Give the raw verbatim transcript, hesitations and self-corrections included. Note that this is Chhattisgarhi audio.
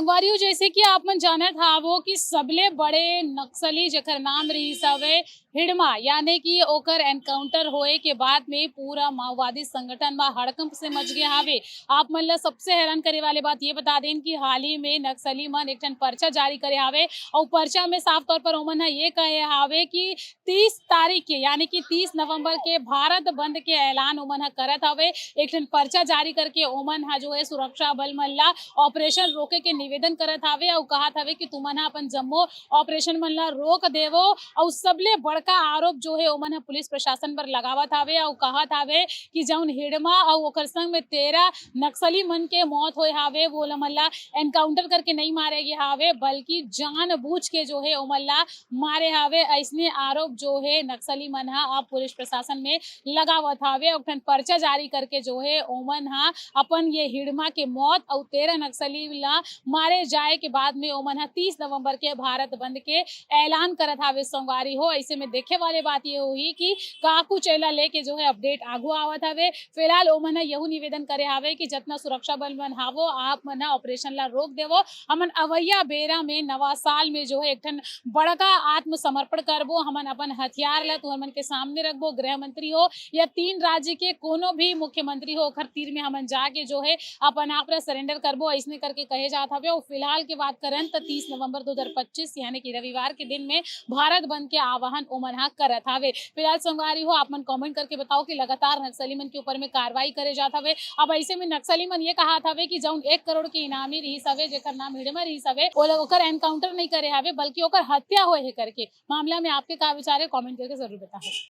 संगवारी हो, जैसे कि आप मन जानत हावो कि सबले बड़े नक्सली जेकर नाम रहिस हवे हिड़मा, यानी कि ओकर एनकाउंटर होए के बाद में पूरा माओवादी संगठन म हड़कंप से मच गए हावे। आप मन ला सबसे हैरान करे वाले बात ये बता देन कि हाल ही में नक्सली मन एक ठन पर्चा जारी करे हावे, और पर्चा में साफ तौर पर ओमन ह ये कहे हावे कि तीस तारीख के, यानी कि तीस नवंबर के भारत बंद के ऐलान ओमन ह करत हवे। एक ठन पर्चा जारी करके ओमन ह जो है सुरक्षा बल मन ला ऑपरेशन रोके के निवेदन करत हवे, अउ कहत हवे कि तुमन ह अपन जम्मो ऑपरेशन मन ला रोक देवो। अउ सबले बड़का आरोप जो है ओमन ह पुलिस प्रशासन पर लगावत हवे, अउ कहत हवे कि जौन हिड़मा अउ ओकर संग में तेरह नक्सली मन के मौत होए हावे, वो मन ला एनकाउंटर करके नहीं मारे गे हावे, बल्कि जानबूझ के जो है ओमन ला मारे हावे। ऐसने आरोप जो है नक्सली मन ह अब पुलिस प्रशासन में लगावत हावे। एक ठन पर्चा जारी करके जो है ओमन ह अपन ये हिड़मा के मौत अउ तेरह नक्सली ला मारे जाए के बाद में ओमन ह तीस नवंबर के भारत बंद के ऐलान करत हावे संगवारी हो। ऐसे में देखे वाले बात ये होही कि का कुछ एला लेके जो है अपडेट आगू आवत हवे। फिलहाल ओमन ह यहू निवेदन करे हावे कि जतना सुरक्षा बल मन हावो, आप मन ह ऑपरेशन ला रोक देवो। हमन अवैया बेरा में नवा साल में जो है एक ठन बड़का आत्मसमर्पण करबो, हमन अपन हथियार ला तुहर मन के सामने रखबो। गृह मंत्री हो या तीन राज्य के कोनो भी मुख्यमंत्री हो, ओखर तीर में हमन जाके जो है अपन आप ला सरेंडर करबो, ऐसने करके कहे जात हवे। और फिलहाल के बात करन त तीस नवंबर दो हज़ार पच्चीस यानी कि रविवार के दिन में भारत बंद के आह्वान ओमन ह करत हवे। फिलहाल संगवारी हो, आप मन कमेंट करके बताओ कि लगातार नक्सली मन के ऊपर में कार्रवाई करे जात हवे। अब ऐसे में नक्सली मन ये कहत हवे कि जौन एक करोड़ के इनामी रहिस हवे, जेकर नाम हिड़मा रहिस हवे, ओला, ओकर एनकाउंटर नहीं करे हवे, बल्कि ओकर हत्या होए हे करके। मामला में आपके का विचार है, कमेंट करके जरूर बताओ।